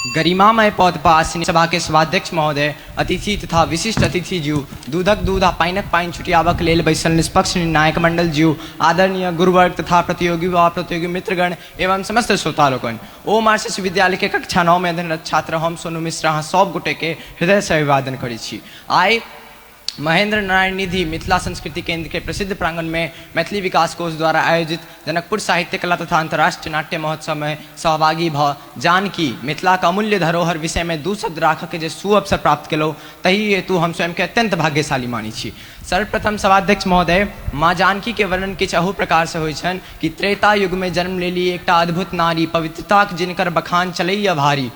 गरिमामय पद पर आसीन सभा के सभाध्यक्ष महोदय, अतिथि तथा विशिष्ट अतिथि ज्यू, दूधक दूध आ पानिक पानि छुटियाबक लेल बैसल निष्पक्ष निर्णायक मंडल ज्यू, आदरणीय गुरुवर्ग तथा प्रतियोगी व प्रतियोगी मित्रगण एवं समस्त श्रोता लोकनि, ओम आर विश्वविद्यालय के कक्षा 9 में अध्ययनरत छात्र हम सोनू मिश्रा अहाँ सब गोटे के हृदय से अभिवादन करै छी। आइ महेंद्र नारायण निधि मिथिला संस्कृति केंद्र के प्रसिद्ध प्रांगण में मैथिली विकास कोष द्वारा आयोजित जनकपुर साहित्य कला तथा अंतर्राष्ट्रीय नाट्य महोत्सव में सहभागी भ जानकी मिथिलाक अमूल्य धरोहर विषय में दू शब्द राखऽ के जे सुअवसर प्राप्त केलहुँ ताहि हेतु हम स्वयं के अत्यंत भाग्यशाली मानै छी। सर्वप्रथम सभाध्यक्ष महोदय, माँ जानकी के वर्णन किछु अहू प्रकार से होइ छनि कि त्रेता युग में जन्म लेली एकटा अद्भुत नारी, पवित्रताक जिनकर बखान चलैया भारी,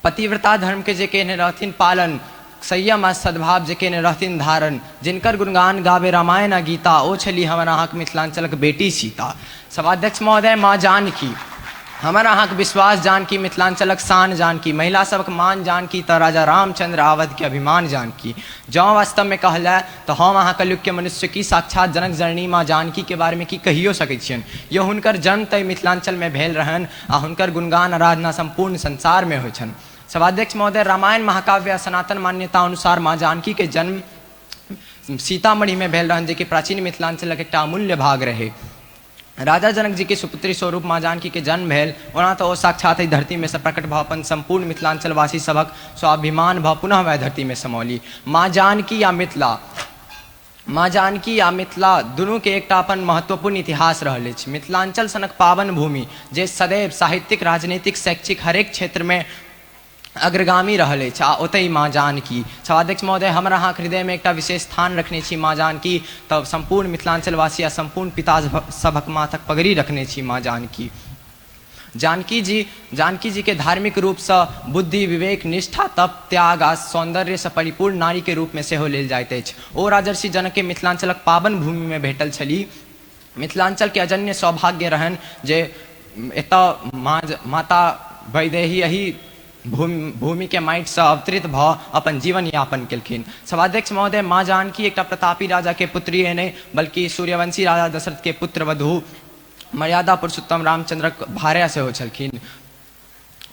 पतिव्रता धर्म के जे केने रहथिन पालन, संयम आ सद्भाव जे केने रहथिन धारण, जिनकर गुणगान गाबे रामायण आ गीता, ओ छली हमर अहाँक मिथिलांचलक बेटी सीता। सभाध्यक्ष महोदय, माँ जानकी हमर अहाँक विश्वास जानकी, मिथिलांचलक शान जानकी, महिला सबक मान जानकी, तऽ राजा रामचंद्र अवध के अभिमान जानकी। जँ वास्तव में कहल जाय तऽ हम अहाँ कलयुग के मनुष्य की साक्षात जनक जननी माँ जानकी के बारे में की कहियो सकै छियनि। यौ हुनकर जन्म तऽ मिथिलांचल में भेल रहनि आ हुनकर गुणगान आराधना सम्पूर्ण संसार में होइ छनि। सभाध्यक्ष महोदय, रामायण महाकाव्य आ सनातन मान्यता अनुसार माँ जानकी के जन्म सीतामढ़ी में भेल रहनि, जेकि प्राचीन मिथिलांचलक एकटा अमूल्य भाग रहै। राजा जनक जी के सुपुत्री स्वरूप माँ जानकी के जन्म भेल। ओना तऽ ओ साक्षात एहि धरती में सँ प्रकट भऽ अपन सम्पूर्ण मिथिलांचलवासी सभक स्वाभिमान भऽ पुनः वएह धरती में समौली। माँ जानकी आ मिथिला माँ जानकी आ मिथिला दुनूके एकटा अपन महत्वपूर्ण इतिहास रहल अछि। मिथिलांचल सनक पावन भूमि जे सदैव साहित्यिक, राजनीतिक, शैक्षिक हरेक क्षेत्रमे अग्रगामी रहल अछि आ ओतहि माँ जानकी। सभाध्यक्ष महोदय, हमर अहाँक हृदयमे एकटा विशेष स्थान रखने छी माँ जानकी, तऽ सम्पूर्ण मिथिलांचलवासी आ सम्पूर्ण पिता सभक माथक पगड़ी रखने छी माँ जानकी। जानकी जी जानकी जी के धार्मिक रूपसँ बुद्धि, विवेक, निष्ठा, तप, त्याग आ सौन्दर्यसँ परिपूर्ण नारीके रूपमे सेहो लेल जाइत अछि। ओ राजर्षि जनकके मिथिलांचलक पावन भूमिमे भेटल छलीह। मिथिलांचलके अजन्य सौभाग्य रहनि जे एतऽ माता वैदेही एहि भूमिके माटिसँ अवतरित भऽ अपन जीवन यापन केलखिन। सभाध्यक्ष महोदय, माँ जानकी एकटा प्रतापी राजाके पुत्रिये नहि बल्कि सूर्यवंशी राजा दशरथके पुत्रवधू मर्यादा पुरुषोत्तम रामचन्द्रक भार्या सेहो छलखिन।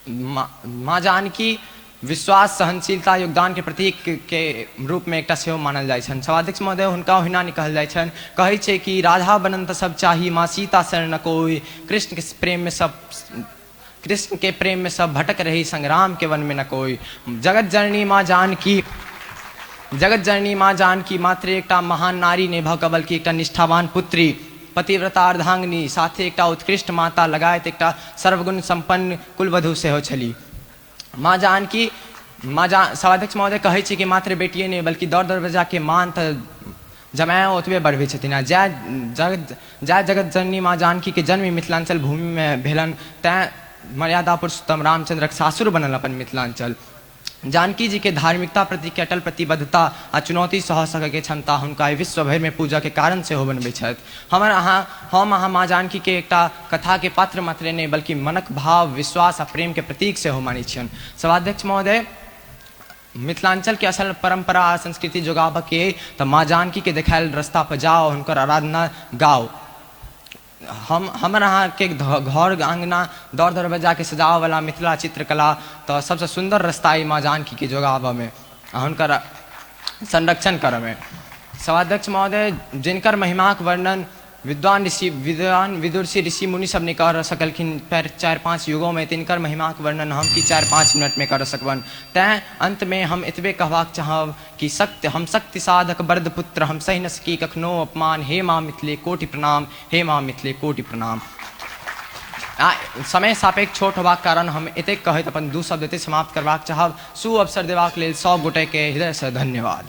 माँ जानकी विश्वास, सहनशीलता, योगदानके प्रतीकके रूपमे एकटा सेहो मानल जाइ छनि। सभाध्यक्ष महोदय, हुनका ओहिना नहि कहल जाइ छनि। कहै छै कि राधा बनन तऽ सब चाही, माँ सीता शरण न कोइ, कृष्णके प्रेममे सब कृष्णके प्रेममे सब भटक रही, संग रामके वनमे न कोइ। जगत जननी माँ जानकी जगत जननी माँ जानकी मात्र एकटा महान नारी नहि भऽ कऽ बल्कि एकटा निष्ठावान पुत्री, पतिव्रता अर्धांगिनी, साथे एकटा उत्कृष्ट माता लगायत एकटा सर्वगुण सम्पन्न कुलवधू सेहो छलीह। माँ जानकी माँ जा सभाध्यक्ष महोदय, कहै छै कि मात्र बेटिए नहि बल्कि दर दरवाजाके मान तऽ जमायो ओतबे बढ़बै छथिन आ जय जगत जय जगत जननी माँ जानकीके जन्म मिथिलाञ्चल भूमिमे भेलनि, तैँ मर्यादा पुरुषोत्तम रामचन्द्रक सासुर बनल अपन मिथिलाञ्चल। जानकी जीके धार्मिकता प्रतिके अटल प्रतिबद्धता आ चुनौती सह सकयके क्षमता हुनका एहि विश्व भरिमे पूजाके कारण सेहो बनबै छथि। हमर अहाँ हम अहाँ माँ जानकीके एकटा कथाके पात्र मात्रे नहि बल्कि मनक भाव, विश्वास आ प्रेमके प्रतीक सेहो मानै छियनि। सभाध्यक्ष महोदय, मिथिलाञ्चलके असल परम्परा आ संस्कृति जोगाबऽके अइ तऽ माँ जानकीके देखायल रस्तापर जाउ, हुनकर आराधना गाउ। हम हमर अहाँके घर अङ्गना दर दरवाजाके सजाबऽवला मिथिला चित्रकला तऽ सबसँ सुन्दर रस्ता अइ माँ जानकीके जोगाबऽमे आओर हुनकर संरक्षण करऽमे। सभाध्यक्ष महोदय, जिनकर महिमाक वर्णन विद्वान ऋषि विद्वान विदुषी ऋषि मुनि सब नहि कर सकलखिन 4-5 युगोमे, तिनकर महिमाक वर्णन हम की 4-5 मिनटमे कर सकबनि। तैँ अन्तमे हम एतबे कहबाक चाहब कि शक्ति हम शक्ति साधक वरद पुत्र, हम सहि न सकी कखनो अपमान, हे माँ मिथिले कोटि प्रणाम, हे माँ मिथिले कोटि प्रणाम। आ समय सापेक्ष छोट होबाक कारण हम एतेक कहैत अपन दू शब्द एतहि समाप्त करबाक चाहब। सुअवसर देबाक लेल सभ गोटेके हृदयसँ धन्यवाद।